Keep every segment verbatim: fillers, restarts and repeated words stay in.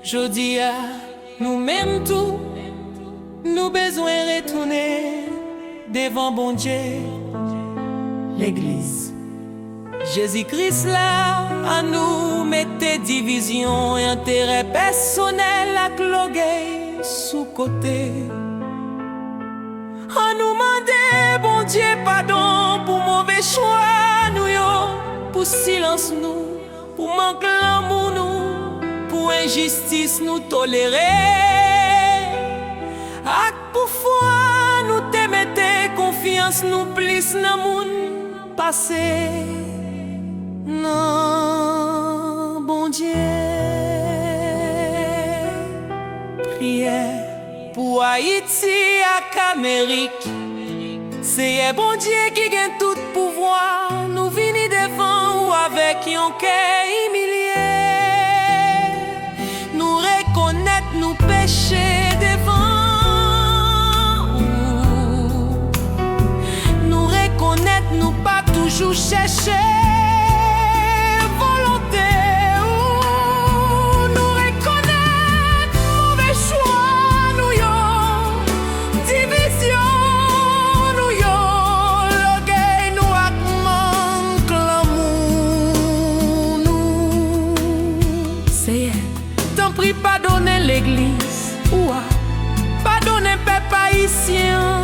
Jodi a, nou menm tou, nou bezwen retounen devan Bondye. Legliz. Jezi Kris la, annou mete divizyon, enterè pèsonèl ak lògèy sou kote. Annou mande Bondye padon pou move chwa nou yo, pou silans nou, pou mank lanmou nou, pou enjistis nou tolere, ak pou fwa nou te mete konfyans nou plis nan moun pase nan Bondye. Priyè pou Ayiti ak Amerik. Seyè Bondye ki gen tout pouvwa, nou vini devan ou avèk yon kè imilye. Nou rekonèt nou peche devan ou. Nou rekonèt nou pa toujou chèche volonte ou. Nou rekonèt move chwa nou yo, divizyon nou yo, lògèy nou ak mank lanmou nou. Seyè, tanpri padonnen legliz ou a, padonnen pèp ayisyen an,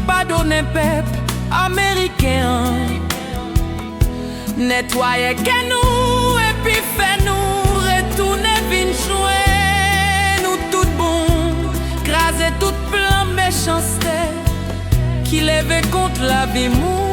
padonnen pèp ameriken an. Netwaye kè nou epi fè nou retounen vin jwenn ou tout bon. Kraze tout plan mechanste ki leve kont lavi moun.